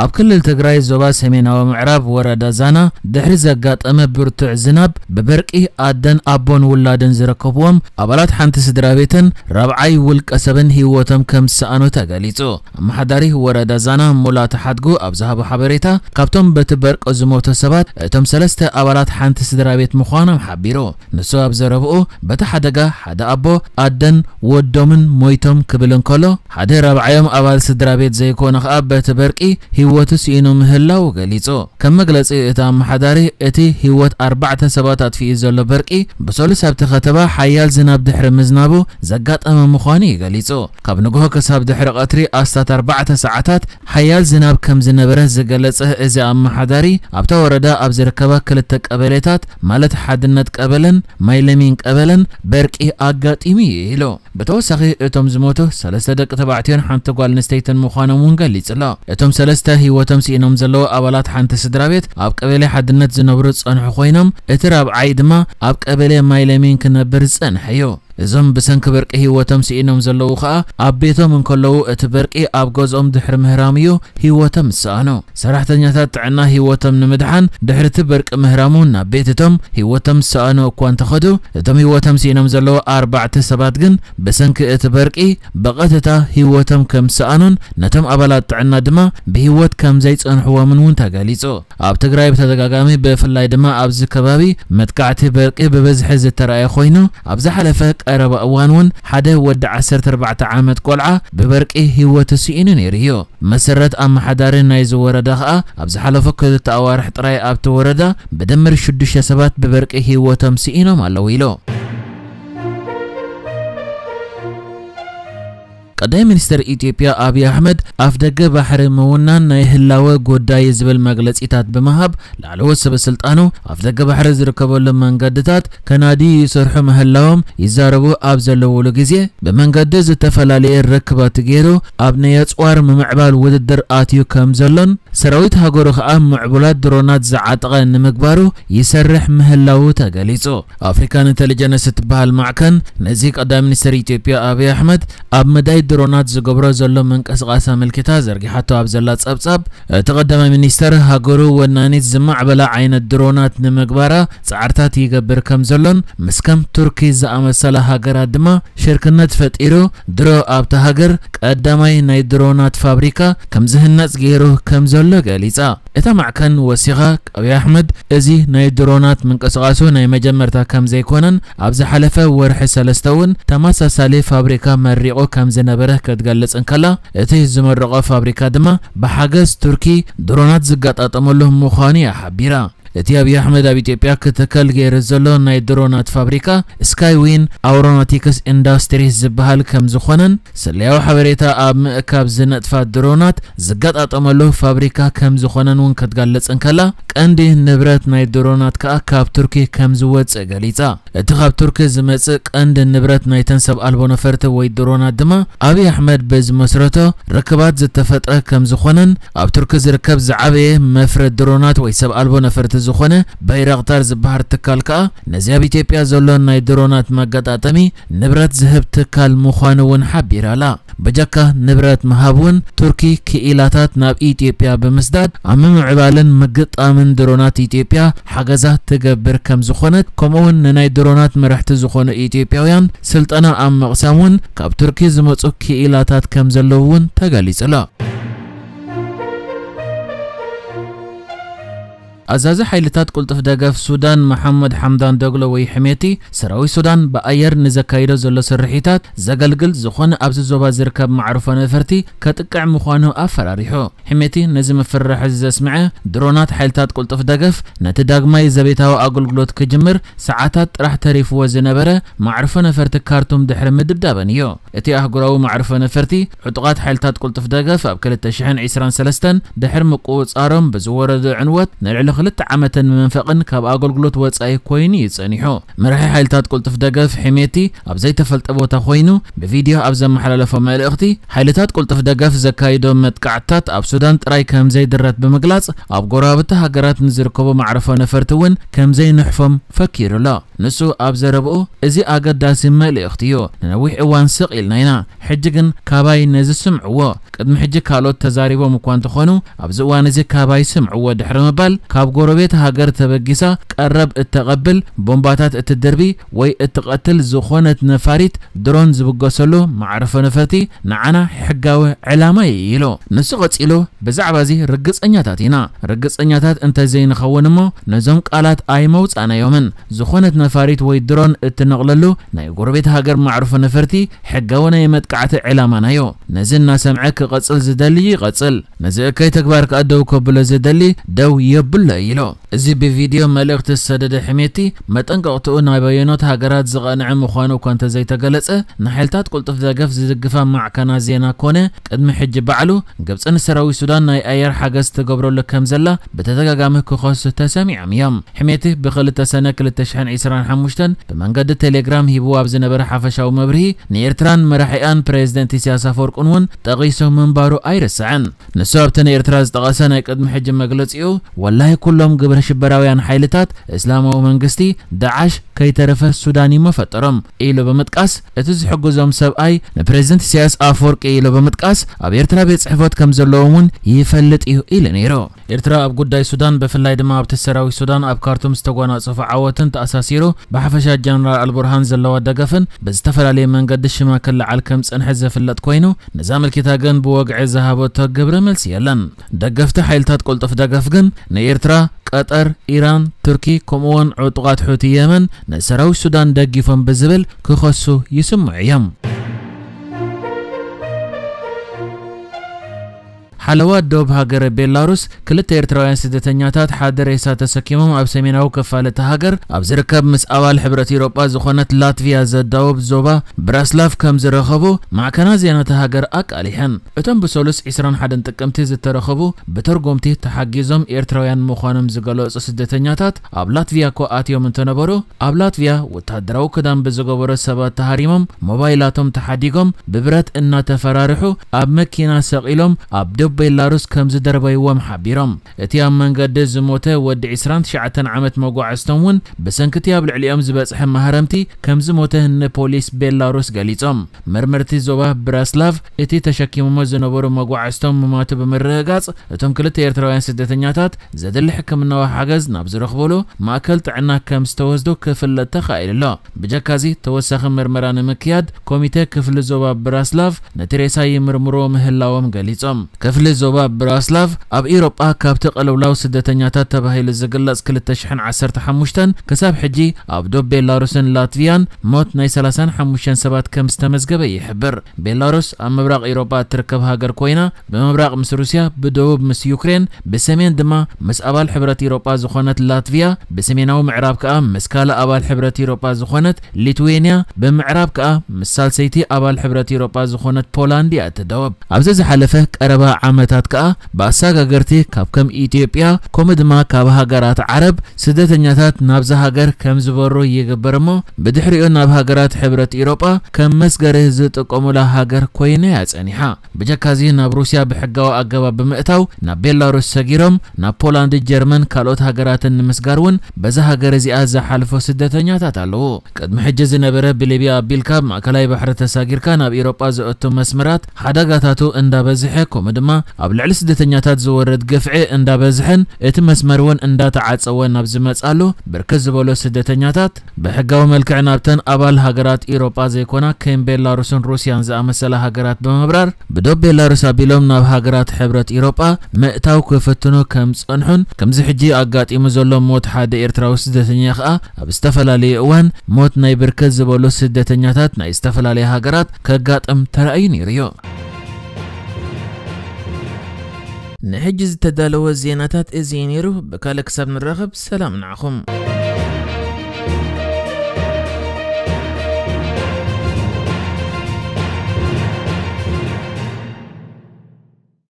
ኣብ ክልል ትግራይ ዞባ ሰሜናዊ ምዕራብ ወረዳ ዛና ድሕሪ ዘጋጠመ ብርቱዕ ዝናብ ብበርቂ ኣደን ኣቦን ውላድን ዝረከብዎም ኣባላት ሓንቲ ስድራ ቤትን ራብዓይ ውልቀ ሰብን ህይወቶም ከም ዝሰኣኑ ተገሊጹ። ኣመሓዳሪ ወረዳ ዛና ሙላተ ሓድጉ ኣብ ዝሃቦ ሓበሬታ፣ ካብቶም በቲ በርቂ ዝሞቱ ሰባት እቶም ሰለስተ ኣባላት ሓንቲ ስድራ ቤት ምዃኖም ሓቢሩ። ንሱ ኣብ ዘረብኡ፣ በቲ ሓደጋ ሓደ ኣቦ፣ ኣደን ወዶምን ሞይቶም ክብል እንከሎ፣ ሓደ ራብዓዮም ኣባል ስድራ ቤት ዘይኮነ ከኣ በቲ በርቂ ህይወቱ ስኢኑ ምህላው ገሊጹ። ከም መግለጺ እቲ ኣመሓዳሪ፣ እቲ ህይወት ኣርባዕተ ሰባት ኣጥፊኡ ዘሎ በርቂ ብሰሉስ ኣብቲ ከተማ ሓያል ዝናብ ድሕሪ ምዝናቡ ዘጋጠመ ምዃኑ እዩ ገሊጹ። ካብ ንግሆ ክሳብ ድሕሪ ቀትሪ ኣስታት ኣርባዕተ ሰዓታት ሓያል ዝናብ ከም ዝነበረ ዝገለጸ እዚ ኣመሓዳሪ፣ ኣብታ ወረዳ ኣብ ዝርከባ ክልተ ቀበሌታት ማለት ሓድነት ቀበለን ማይለሚን ቀበለን በርቂ ኣጋጢሙ እዩ ኢሉ። ብተወሳኺ እቶም ዝሞቱ ሰለስተ ደቂ ተባዕትዮን ሓንቲ ጓል ኣንስተይትን ምዃኖም እውን ገሊጹ ኣሎ። እቶም ሰለስተ ህይወቶም ስኢኖም ዘለዉ ኣባላት ሓንቲ ስድራ ቤት ኣብ ቀበሌ ሓድነት ዝነብሩ ዝጸንሑ ኮይኖም፣ እቲ ራብዓይ ድማ ኣብ ቀበሌ ማይለሚን ክነብር ዝጸንሐ እዩ። እዞም ብሰንኪ በርቂ ህይወቶም ስኢኖም ዘለዉ ከኣ ኣብ ቤቶም እንከለዉ እቲ በርቂ ኣብ ገዝኦም ድሕሪ ምህራም እዩ ህይወቶም ዝሰኣኑ። ሰራሕተኛታት ጥዕና ህይወቶም ንምድሓን ድሕሪ እቲ በርቂ ምህራሙ ናብ ቤትቶም ህይወቶም ዝሰኣኑ እኳ እንተኸዱ፣ እቶም ህይወቶም ስኢኖም ዘለዉ ኣርባዕተ ሰባት ግን ብሰንኪ እቲ በርቂ ብቐጥታ ህይወቶም ከም ዝሰኣኑን ነቶም ኣባላት ጥዕና ድማ ብህይወት ከም ዘይጸንሕዎምን እውን ተገሊጹ። ኣብ ትግራይ ብተደጋጋሚ ብፍላይ ድማ ኣብዚ ከባቢ መጥቃዕቲ በርቂ ብብዝሒ ዝተራእየ ኮይኑ፣ ኣብ ዝሓለፈ ቀረባ እዋን እውን ሓደ ወዲ ዓሰርተ ኣርባዕተ ዓመት ቆልዓ ብበርቂ ህይወቱ ስኢኑ ነይሩ እዩ። መሰረት ኣመሓዳሪ ናይዚ ወረዳ ከኣ ኣብ ዝሓለፉ ክልተ ኣዋርሕ ጥራይ ኣብቲ ወረዳ ብድምር ሽዱሽተ ሰባት ብበርቂ ህይወቶም ስኢኖም ኣለዉ ኢሉ። ቀዳማይ ሚኒስተር ኢትዮጵያ ኣብይ ኣሕመድ ኣፍደገ ባሕሪ ምውናን ናይ ህላወ ጉዳይ ዝብል መግለጺታት ብምሃብ፣ ላዕለዎት ሰበ ስልጣኑ ኣፍደገ ባሕሪ ዝርከበሉ መንገድታት ከናድዩ ይሰርሑ ምህላዎም ይዛረቡ ኣብ ዘለውሉ ግዜ፣ ብመንገዲ ዝተፈላለየ ርክባት ገይሩ ኣብ ናይ ኣጽዋር ምምዕባል ውድድር ኣትዩ ከም ዘሎን፣ ሰራዊት ሃገሩ ከኣ ምዕቡላት ድሮናት ዝዓጠቐ ንምግባሩ ይሰርሕ ምህላዉ ተገሊጹ። ኣፍሪካን ኢንተሊጀንስ እትበሃል ማዕከን ነዚ ቀዳማይ ሚኒስተር ኢትዮጵያ ኣብይ ኣሕመድ ኣብ መዳይ ድሮናት ዝገብሮ ዘሎ ምንቅስቓስ ኣመልኪታ ዘርጊሓቶ ኣብ ዘላ ጸብጻብ፣ እቲ ቀዳማይ ሚኒስተር ሃገሩ ወናኒት ዝማዕበላ ዓይነት ድሮናት ንምግባራ ጻዕርታት ይገብር ከም ዘሎን፣ ምስ ከም ቱርኪ ዝኣመሰላ ሃገራት ድማ ሽርክነት ፈጢሩ ድሮ ኣብታ ሃገር ቀዳማይ ናይ ድሮናት ፋብሪካ ከም ዝህነጽ ገይሩ ከም ዘሎ ገሊጻ። እታ ማዕከን ወሲኻ፣ ኣብይ ኣሕመድ እዚ ናይ ድሮናት ምንቅስቓሱ ናይ መጀመርታ ከም ዘይኮነን፣ ኣብ ዝሓለፈ ወርሒ ሰለስተ እውን ተመሳሳሊ ፋብሪካ መሪቑ ከም ዝነበረ ክትገልጽ እንከላ፣ እቲ ዝመረቖ ፋብሪካ ድማ ብሓገዝ ቱርኪ ድሮናት ዝገጣጠመሉ ምዃኑ እያ ሓቢራ። እቲ ኣብይ ኣሕመድ ኣብ ኢትዮጵያ ክትከል ገይሩ ዘሎ ናይ ድሮናት ፋብሪካ ስካይዊን ኣውሮናቲክስ ኢንዳስትሪስ ዝበሃል ከም ዝኾነን፣ ስለያዊ ሓበሬታ ኣብ ምእካብ ዝነጥፋ ድሮናት ዝገጣጠመሉ ፋብሪካ ከም ዝኾነን እውን ክትገልጽ እንከላ፣ ቀንዲ ንብረት ናይ ድሮናት ከኣ ካብ ቱርኪ ከም ዝወጽእ ገሊጻ። እቲ ካብ ቱርኪ ዝመጽእ ቀንዲ ንብረት ናይተን ሰብ ኣልቦ ነፈርቲ ወይ ድሮናት ድማ ኣብይ ኣሕመድ ብዝመስረቶ ርክባት ዝተፈጥረ ከም ዝኾነን፣ ኣብ ቱርኪ ዝርከብ ዝዓበየ መፍረ ድሮናት ወይ ሰብ ኣልቦ ነፈርቲ ዝኾነ ባይራቅታር ዝበሃል ትካል ከኣ ነዚ ኣብ ኢትዮጵያ ዘሎ ናይ ድሮናት መገጣጠሚ ንብረት ዝህብ ትካል ምዃኑ እውን ሓቢራ ኣላ። በጃካ ንብረት ምሃብ እውን ቱርኪ ክኢላታት ናብ ኢትዮጵያ ብምስዳድ ኣብ ምምዕባልን ምግጣምን ድሮናት ኢትዮጵያ ሓገዛ ትገብር ከም ዝኾነት፣ ከምኡ እውን ንናይ ድሮናት መራሕቲ ዝኾኑ ኢትዮጵያውያን ስልጠና ኣብ ምቕሳም እውን ካብ ቱርኪ ዝመጹ ክኢላታት ከም ዘለዉ እውን ተገሊጹ ኣሎ። ኣዛዚ ሓይልታት ቅልጡፍ ደገፍ ሱዳን መሓመድ ሓምዳን ደግሎ ወይ ሕሜቲ፣ ሰራዊት ሱዳን ብኣየር ንዘካይዶ ዘሎ ስርሒታት ዘገልግል ዝኾነ ኣብዚ ዞባ ዝርከብ መዕርፎ ነፈርቲ ከጥቅዕ ምዃኑ ኣፈራሪሑ። ሕሜቲ ነዚ መፈራሒ ዘስምዐ፣ ድሮናት ሓይልታት ቅልጡፍ ደገፍ ነቲ ዳግማይ ዘቤታዊ ኣገልግሎት ክጅምር ሰዓታት ጥራሕ ተሪፍዎ ዝነበረ መዕርፎ ነፈርቲ ካርቱም ድሕሪ ምድብዳበን እዩ። እቲ ኣህጉራዊ መዕርፎ ነፈርቲ ዕጡቓት ሓይልታት ቅልጡፍ ደገፍ ኣብ ክልተ ሽሕን ዕስራን ሰለስተን ድሕሪ ምቁጽጻሮም ብዝወረዶ ዕንወት ንልዕሊ ክልተ ዓመትን መንፈቕን ካብ ኣገልግሎት ወጻኢ ኮይኑ እዩ ጸኒሑ። መራሒ ሓይልታት ቅልጡፍ ደገፍ ሕሜቲ ኣብ ዘይተፈልጠ ቦታ ኮይኑ ብቪድዮ ኣብ ዘመሓላለፎ መልእኽቲ፣ ሓይልታት ቅልጡፍ ደገፍ ዘካይዶ መጥቃዕትታት ኣብ ሱዳን ጥራይ ከም ዘይድረት ብምግላጽ፣ ኣብ ጎረባብቲ ሃገራት ንዝርከቡ ማዕረፎ ነፈርቲ እውን ከም ዘይንሕፎም ፈኪሩ ኣሎ። ንሱ ኣብ ዘረብኡ፣ "እዚ ኣገዳሲ መልእኽቲ እዩ። ንነዊሕ እዋን ስቕ ኢልና ኢና። ሕጂ ግን ካባይ ነዚ ስምዕዎ። ቅድሚ ሕጂ ካልኦት ተዛሪቦም እኳ እንተኾኑ፣ ኣብዚ እዋን እዚ ካባይ ስምዕዎ" ድሕሪ ምባል፣ ካብ ጎረቤት ሃገር ተበጊሳ ቀረብ እተቐብል፣ ቦምባታት እትድርቢ ወይ እትቐትል ዝኾነት ነፋሪት ድሮን ዝብገሰሉ ማዕረፎ ነፈርቲ ንዓና ሕጋዊ ዕላማ እዩ ኢሉ። ንሱ ቀጺሉ፣ "ብዛዕባ እዚ ርግጸኛታት ኢና። ርግጸኛታት እንተዘይንኸውን እሞ ነዞም ቃላት ኣይመውጻእናዮምን። ዝኾነት ነፋሪት ወይ ድሮን እትነቕለሉ ናይ ጎረቤት ሃገር ማዕርፎ ነፈርቲ ሕጋዊ ናይ መጥቃዕቲ ዕላማናዮ። ነዚ እናሰምዐ ክቐጽል ዝደሊ ይቐጽል። ነዚ እከይ ተግባር ከኣ ደው ከብሎ ዝደሊ ደው የብሎ" ኢሉ። እዚ ብቪድዮ መልእኽቲ ዝሰደደ ሕሜቲ መጠንቀቕትኡ ናይ በየኖት ሃገራት ዝቐንዐ ምዃኑ እኳ እንተዘይተገለጸ፣ ንሓይልታት ቅልጡፍ ደገፍ ዝድግፋ ማዕከናት ዜና ኮነ ቅድሚ ሕጂ ባዕሉ ግብጺ ንሰራዊት ሱዳን ናይ ኣየር ሓገዝ ትገብረሉ ከም ዘላ ብተደጋጋሚ ክኸሱ ተሰሚዖም እዮም። ሕሜቲ ብክልተ ሰነ ክልተ ሽሕን ዕስራን ሓሙሽተን ብመንገዲ ቴሌግራም ሂብዎ ኣብ ዝነበረ ሓፈሻዊ መብርሂ፣ ንኤርትራን መራሒኣን ፕሬዝደንት ኢሳያስ ኣፈወርቅን እውን ጠቒሱ ምንባሩ ኣይርስዕን። ንሱ ኣብቲ ንኤርትራ ዝጠቐሰ ናይ ቅድሚ ሕጂ መግለጺኡ፣ "ወላሂ ኩሎም ግብረ ሽበራውያን ሓይልታት እስላማዊ መንግስቲ፣ ዳዓሽ፣ ከይተረፈ ሱዳን እዩ መፈጠሮም" ኢሉ ብምጥቃስ፣ እቲ ዝሕግዞም ሰብኣይ ንፕሬዝደንት ኢሳያስ ኣፈወርቂ ኢሉ ብምጥቃስ፣ ኣብ ኤርትራ ቤት ጽሕፈት ከም ዘለዎም እውን ይፈልጥ እዩ ኢሉ ነይሩ። ኤርትራ ኣብ ጉዳይ ሱዳን፣ ብፍላይ ድማ ኣብቲ ሰራዊት ሱዳን ኣብ ካርቱም ዝተጓናጸፎ ዓወትን ተኣሳሲሩ፣ ብሓፈሻ ጀነራል ኣልቡርሃን ዘለዋ ደገፍን ብዝተፈላለየ መንገዲ ሽማ ክለዓል ከም ጸንሐ ዝፍለጥ ኮይኑ፣ ነዚ ኣመልኪታ ግን ብወግዒ ዝሃበቶ ግብረ መልሲ የለን። ደገፍቲ ሓይልታት ቅልጡፍ ደገፍ ግን ንኤርትራ፣ ቀጠር፣ ኢራን፣ ቱርኪ፣ ከምኡውን ዕጡቓት ሑቲ የመን ንሰራዊት ሱዳን ደጊፎም ብዝብል ክኸሱ ይስምዑ እዮም። ሓለዋ ዶብ ሃገረ ቤላሩስ ክልተ ኤርትራውያን ስደተኛታት ሓደ ሬሳ ተሰኪሞም ኣብ ሰሜናዊ ክፋል እታ ሃገር ኣብ ዝርከብ ምስ ኣባል ሕብረት ኤውሮጳ ዝኾነት ላትቪያ ዘዳውብ ዞባ ብራስላቭ ከም ዝረኸቡ ማዕከናት ዜና እታ ሃገር ኣቃሊሐን። እቶም ብሰሉስ ዕስራን ሓደን ጥቅምቲ ዝተረኸቡ ብተርጎምቲ ተሓጊዞም ኤርትራውያን ምዃኖም ዝገለጹ ስደተኛታት ኣብ ላትቪያ እኮ ኣትዮም እንተነበሩ፣ ኣብ ላትቪያ ወተሃደራዊ ክዳን ብዝገበሩ ሰባት ተሃሪሞም፣ ሞባይላቶም ተሓዲጎም፣ ብብረት እናተፈራርሑ ኣብ መኪና ሰቒሎም ኣብ ዶብ ቤላሩስ ከም ዝደርበይዎም ሓቢሮም። እቲ ኣብ መንገዲ ዝሞተ ወዲ ዕስራን ትሽዓተን ዓመት መጓዕዝቶም እውን ብሰንኪ እቲ ኣብ ልዕሊኦም ዝበጽሐ ማህረምቲ ከም ዝሞተ ንፖሊስ ቤላሩስ ገሊጾም። መርመርቲ ዞባ ብራስላቭ እቲ ተሸኪሞሞ ዝነበሩ መጓዕዝቶም ምማቱ ብምርግጋጽ፣ እቶም ክልተ ኤርትራውያን ስደተኛታት ዘድሊ ሕክምናዊ ሓገዝ ናብ ዝረኽብሉ ማእከል ጥዕና ከም ዝተወስዱ ክፍለጥ ተኻኢሉ ኣሎ። ብጀካዚ ተወሳኺ መርመራ ንምክያድ ኮሚተ ክፍሊ ዞባ ብራስላቭ ነቲ ሬሳ ይምርምርዎ ምህላዎም ገሊጾም። ክፍሊ ዞባ ብራስላቭ ኣብ ኢሮጳ ካብቲ ቅልውላው ስደተኛታት ተባሂሉ ዝግለጽ ክልተ ሽሕን ዓሰርተ ሓሙሽተን ክሳብ ሕጂ ኣብ ዶብ ቤላሩስን ላትቪያን ሞት ናይ ሰላሳን ሓሙሽተን ሰባት ከም ዝተመዝገበ ይሕብር። ቤላሩስ ኣብ ምብራቕ ኢሮጳ እትርከብ ሃገር ኮይና፣ ብምብራቕ ምስ ሩስያ፣ ብደቡብ ምስ ዩክሬን፣ ብሰሜን ድማ ምስ ኣባል ሕብረት ኢሮጳ ዝኾነት ላትቪያ፣ ብሰሜናዊ ምዕራብ ከኣ ምስ ካልእ ኣባል ሕብረት ኢሮጳ ዝኾነት ሊትዌንያ፣ ብምዕራብ ከኣ ምስ ሳልሰይቲ ኣባል ሕብረት ኢሮጳ ዝኾነት ፖላንድ እያ እትዳወብ። ኣብዚ ዝሓለፈ ቀረባ ዓመታት ከኣ ብኣሰጋገርቲ ካብ ከም ኢትዮጵያ፣ ከምኡ ድማ ካብ ሃገራት ዓረብ ስደተኛታት ናብዛ ሃገር ከም ዝበሩ ይግበር እሞ፣ ብድሕሪኡ ናብ ሃገራት ሕብረት ኢሮጳ ከም መስገሪ ዝጥቀሙላ ሃገር ኮይና እያ ጸኒሓ። ብጀካዚ ናብ ሩስያ ብሕጋዊ ኣገባብ ብምእታው ናብ ቤላሩስ ሰጊሮም ናብ ፖላንድ፣ ጀርመን፣ ካልኦት ሃገራትን ንምስጋር እውን በዛ ሃገር እዚኣ ዝሓልፉ ስደተኛታት ኣለዉ። ቅድሚ ሕጂ ዝነበረ ብሊብያ ኣቢልካ ኣብ ማእከላይ ባሕሪ ተሳጊርካ ናብ ኢሮጳ ዘእቱ መስመራት ሓደጋታቱ እንዳበዝሐ፣ ከምኡ ድማ ኣብ ልዕሊ ስደተኛታት ዝወርድ ግፍዒ እንዳበዝሐን እቲ መስመር እውን እንዳተዓጸወ ናብ ዝመጻሉ ብርክት ዝበሉ ስደተኛታት ብሕጋዊ መልክዕ ናብተን ኣባል ሃገራት ኢሮጳ ዘይኮና ከም ቤላሩስን ሩስያን ዝኣመሰላ ሃገራት ብምብራር ብዶብ ቤላሩስ ኣቢሎም ናብ ሃገራት ሕብረት ኢሮጳ ምእታው ክፍትኑ ከም ዝጸንሑን ከምዚ ሕጂ ኣጋጢሙ ዘሎ ሞት ሓደ ኤርትራዊ ስደተኛ ከኣ ኣብ ዝተፈላለየ እዋን ሞት ናይ ብርክት ዝበሉ ስደተኛታት ናይ ዝተፈላለያ ሃገራት ከጋጥም ተራእዩ ነይሩ እዩ። ንሕጂ ዝተዳለወ ዜናታት እዚ እዩ ነይሩ። ብካልእ ክሳብ ንራኸብ ሰላም ንዓኹም።